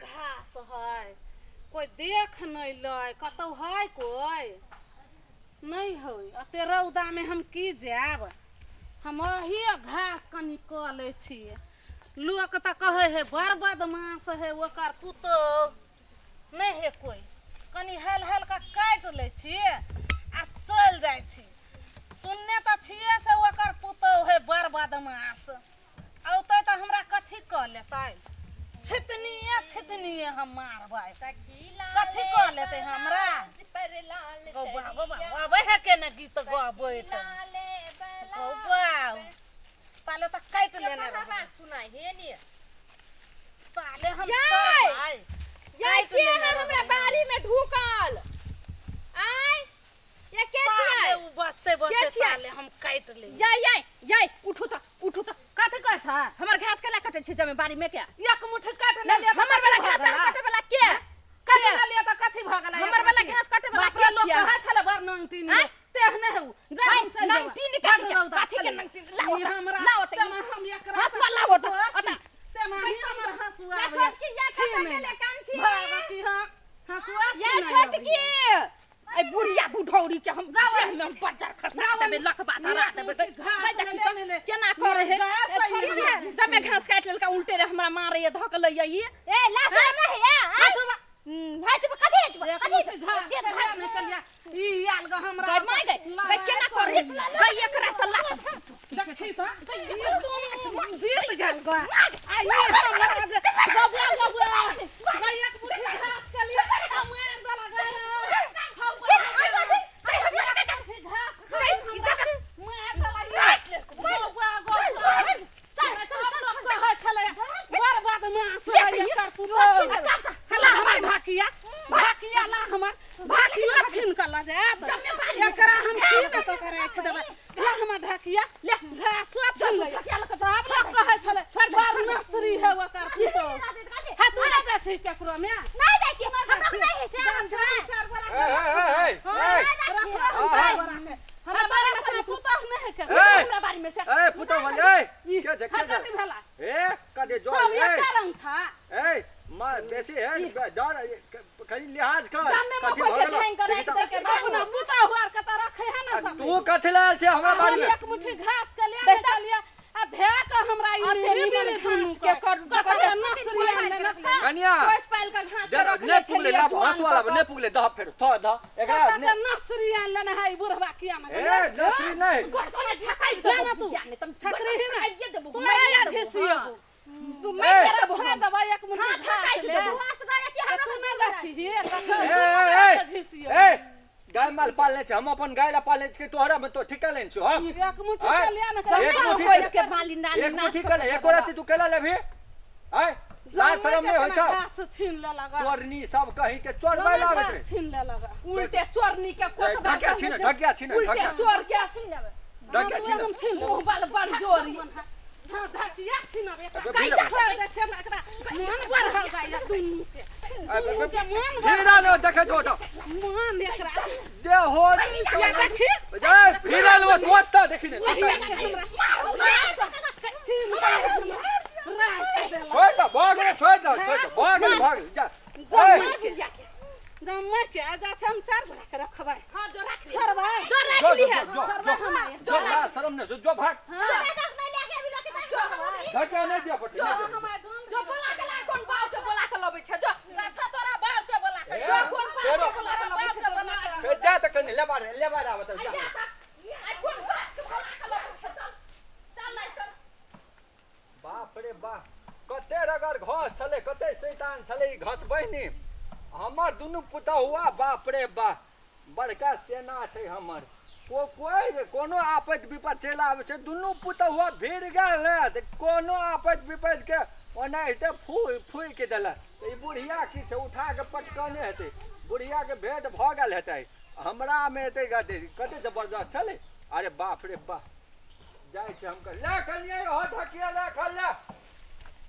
घास है कोइ देख नहि लै कतहु है कोइ नहि है एते रौदामे हम की जायब हम अही घास कनि कऽ लै छी लोक तऽ कहै है बड़ बदमाश है ओकर पुतोहु नहि है कोइ कनि हेल हेल कऽ काटि लै छी आ चलि जाइ छी सुनने तऽ छियै से ओकर पुतोहु है बड़ बदमाश औतै तऽ हमरा कथी कऽ लेतै छितनिए छितनिए हम मारबै कथी कऽ लेतै हमरा गौबा गौबा अबै है के ने गीत गबैत गौबा ताले तऽ काटि लेने रहबै सुनाइ हे नि ताले हम याय! छोड़बै याय काटि के लेने है हमरा रहबै। बाड़ी में ढुकल आय ये के ताले छियै उ बसते बसते के छियै? ताले हम काटि ले याय याय याय उठू त उठू त कथी कहै छ हमर घास केला कटै छै जमे बाड़ी में के एक मुट्ठी काटि लेलियै तऽ हमर वाला कथी भऽ घास गेलै? कटे वाला के काटि के? लेलियै तऽ कथी भऽ गेलै हमर वाला घास काटे वाला बाप रे, के लोक छियै? कहै छलै बड़ नंगटी आँय? तेहने हौ जा हाय, हम चलि जेबै। नंगटी ने कथी बड़ के- रौदा कथी के छलै। नंगटी? लाओ ई तऽ, हमरा लाओ तऽ, तेना हम एकरा हँसुआ लाओ तऽ, अथी, ओतऽ। तेना ही हमर हँसुआ या आबैए। छोटकी, या छी छोटा नहि। गेलै काम छी। भागऽ की हँ हँसुआ या छी नहि छोटकी अबैए। ए बुढ़िया बुढ़ौरी के हम जावे हम बज्जर खसा देबै लखबा धरा देबै गै घास देखी ले तऽ ले ले। केना करे हे घास ए, छोड़ी ई ने जबे घास काटि लेलका उल्टे रे हमरा मारे ये धक लैया ई ए लासा नहीं ए हँसुआ हाय चुप कथी है चुप एक कथी मुट्ठी घास कलिया नहि कलिया ई आयल गऽ हमरा गै माय गै गै केना करे गै एकरा से लात देखी तऽ ई दुनू जीत गेल गऽ आ ई हमरा जे गबुआ गबुआ गै एक मुट्ठी घास कलिया आ मारि देलक गै हौ घास मारि देलक गबुआ गबुआ कहै छलै बड़ बदमाश है एकर पुतोहु हला हमर भाकिया भाकिया ला हमर भाकिया छीन कऽ लऽ जायत एकरा हम छीन कऽ के राखि देबै ला हमर ढाकिया ले घासो छीन ले सब लोक कहै छलै बड़ नसरी है ओकर पुतोहु हे तू नहि जाइ छी केकरो मे नहीं जाइ छी हमरा नहीं है से जान जान चार गोरा ए, ए, ए, ए, रखबै हम चार गोरा के हमरा बारे में पुतोहु नहि है केकरो ए! हमरा बाड़ी में से ए पुतौ भले ए के छै के हे छै कथी भेला ए कते जो सब ए एके रंग छ ए मां बेसी है डर कनी लिहाज कर जमे कथी मकई भऽ के गेलौ? धानि के देखी राखि तऽ- दै के बाद अपना पुतहु आर के तऽ रखै है ने सब तू कथी लायल छै हमरा बाड़ी हम में एक मुट्ठी घास के ले निकालिए आ धे के हमरा ई अते नीरी निमन बीरी दुनू घास के कर कते नसरी आनने छै कनिया कोस पाइल के घास के जरा रखने ने पुगले छलियै ला जुआन हंसुआ ला कऽ ने पुगले दह फेर थो दह एकरा कते ने नसरी आनने है ई बुढ़वा किया ने ए नसरी नहीं गोड़ छकाइ ना ना तू ने तम छकरी ही ना छकाइए देबो तोरा या घिसिएबो तू ए, मारि देबो छोड़ देबै एक मुट्ठी हाथ घास काटि ले देबो। घास करे छी हमरा तू नहि गाछी ही ए ए ए घिसिएबो ए गाय माल पालने छै हम अपन गाय ला पालने छी तोहरा में तो ठिका लेने छियो हम एक मुट्ठी आय, के ले ने एक जमे मुट्ठी कोस के भाली नाली एक नाच मुट्ठी कऽ केला एको राति तू केला लेबही आय लाज शरम नहि होइ छौ घास छीन लेलक चोरनी सब कहीं के चोरबै लागैत घास रहे छीन लेलक उल्टे चोरनी के कोत ढकिया छीन ढकिया छीन उल्टे ढकिया चोर के छीन लेबै ढकिया छीन हम छीन लेबै मुँह बल बड़ जोरी हाँ ढकिया छीनब एकरा अबे काटि भीड़- छोड़ि दै छै हमरा एकरा मन बढ़ल जाइए दुनू के दुनू के मन बढ़ल भीड़ा ने देखै छौ तऽ मन एकरा दे हो या देखी जाय भीड़ा ने ओतऽ देखी ने वही के हमरा छीन के हमरा राखि देलक छोड़ दे भऽ गेलै छोड़ दे छोड़ दे भऽ गेलै भऽ गेलै जा ए, जम्मा के आ जा छै हम चार गोरा के रखबै हां जो राख ली छोड़बै जो राख जो ली जो है जो छोड़बै जो हम आए जो लाज शरम ने जो जो भाग हाँ नहीं लेके अभी लोग के ढकिया नहि दिअ पड़तै नहि दिअ। हम आए गाम जो बोला के ला कोन बाप के बोला के लबै छै जो अच्छा तोरा बाप के बोला के ए, जो कोन बाप फेरो के बोला के लबै छै बाप के बोला के फेर जा तऽ कनि लेबा रे लेबा रे आबऽ तऽ जा आई कोन बाप के बोला के लबै छै चल चल लै चल बाप रे बाप कते रगड़ घस छलै कते शैतान छलै ई घस बहिनी हमर दुनू पुतहुआ बाप रे बाप बड़का सेना छै हमर को कोइ कोनो आपत विपत चलि आबै छै दुनू पुतहुआ भिड़ गेल ने तऽ कोनो आपत विपतके ओनाहिते फूइ फूइ के देलक तऽ ई बुढ़िया की छै उठा कऽ पटकने हेतै बुढ़ियाके भेंट भऽ गेल हेतै हमरामे हेतै कते कते जबरदस्त छलै अरे बाप रे बाप जाइ छै हम ले कनिए हो ढकिया ले खल ले।